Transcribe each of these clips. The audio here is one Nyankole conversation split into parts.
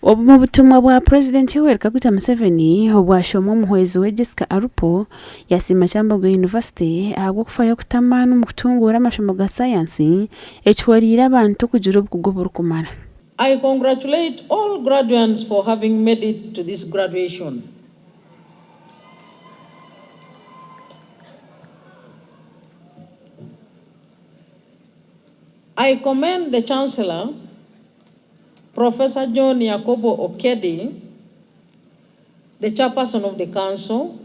Omu butumwa bwa Purezidenti Yoweri Kaguta Museveni obwashomwa omuhwezi we Jessica Alupo, yasiima Kyambogo University ahabw'okufayo kuta amaani omu kutunguura amashomo ga sayansi ekihwereire abantu kugira obukugu oburikumara. I congratulate all graduands for having made it to this graduation. I commend the Chancellor, Professor John Yakobo Okedi, the Chairperson of the Council,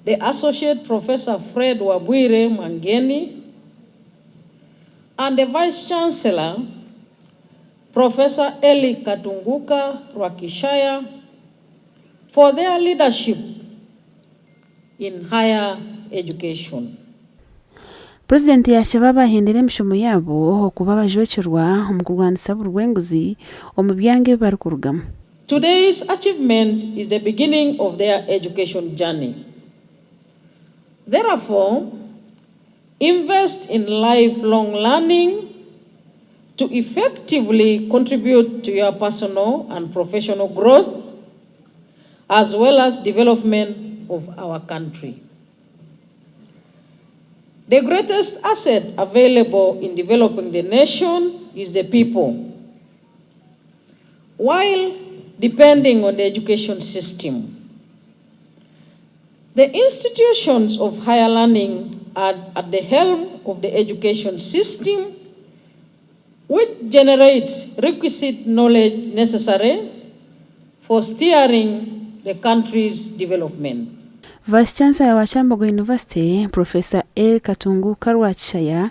the Associate Professor Fred Wabwire Mangeni, and the Vice Chancellor, Professor Eli Katunguka Rwakishaya, for their leadership in higher education. Purezidenti yaashaba abaahendera emishomo yaabo okuba abajwekyerwa omu kurwanisa buri bw'enguzi omu byanga ebi barikurugamu. Today's achievement is the beginning of their education journey. Therefore, invest in lifelong learning to effectively contribute to your personal and professional growth as well as development of our country. The greatest asset available in developing the nation is the people. While depending on the education system, the institutions of higher learning are at the helm of the education system, which generates requisite knowledge necessary for steering the country's development. Vice Chancellor wa Kyambogo University, Professor Elly Katunguka Rwakishaya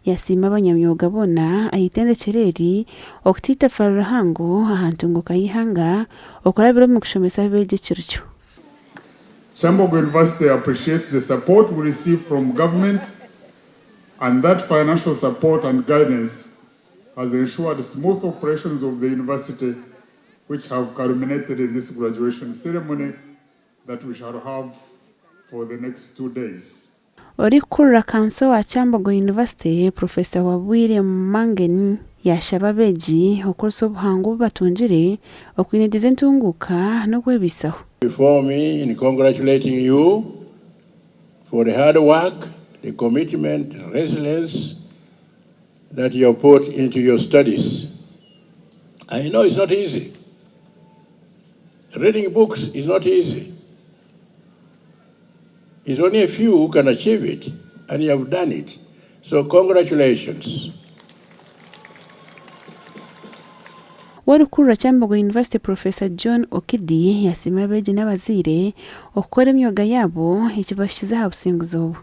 yasiima abanyamyoga boona ah'eitendekyero eri okuta eitafaari rihango aha ntunguuka y'eihanga okurabira omu kushomesa abeegi ekirikyo. Kyambogo University appreciates the support we receive from government and that financial support and guidance has ensured smooth operations of the university which have culminated in this graduation ceremony that we shall have for the next 2 days. Orikukurira kanso wa Kyambogo University, Professor Wabwire Mangeni yaashaba abeegi okukoresa obuhangu obu batungire okwinegyeza entunguuka n'okwebaisaho. Before me in congratulating you for the hard work, the commitment, resilience that you have put into your studies. I know it's not easy. Reading books is not easy. It's only a few who can achieve it, and you have done it. So congratulations. Orikukurira Kyambogo University Professor John Okidi yasiima abeegi n'abazaire okukora emyoga yaabo ekibashikize aha businguzi obu.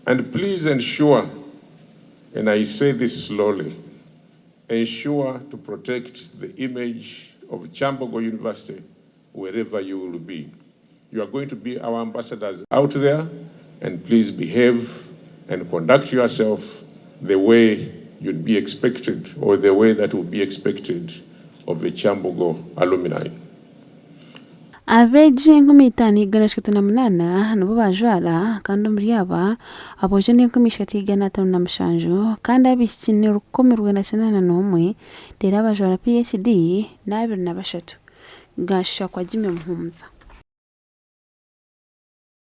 And please ensure, and I say this slowly, ensure to protect the image of Kyambogo University wherever you will be. You are going to be our ambassadors out there, and please behave and conduct yourself the way you'd be expected or the way that would be expected of a Kyambogo alumni. Abeegi 5138 nibo baajwara kandi omuri aba, aboojo n'enkumi ishatu igana ataano na mushanju kandi abaishiki ni 1981 reero abajwara PhD n'abiri na bashatu. Gashakwa Jimmy Muhumuza.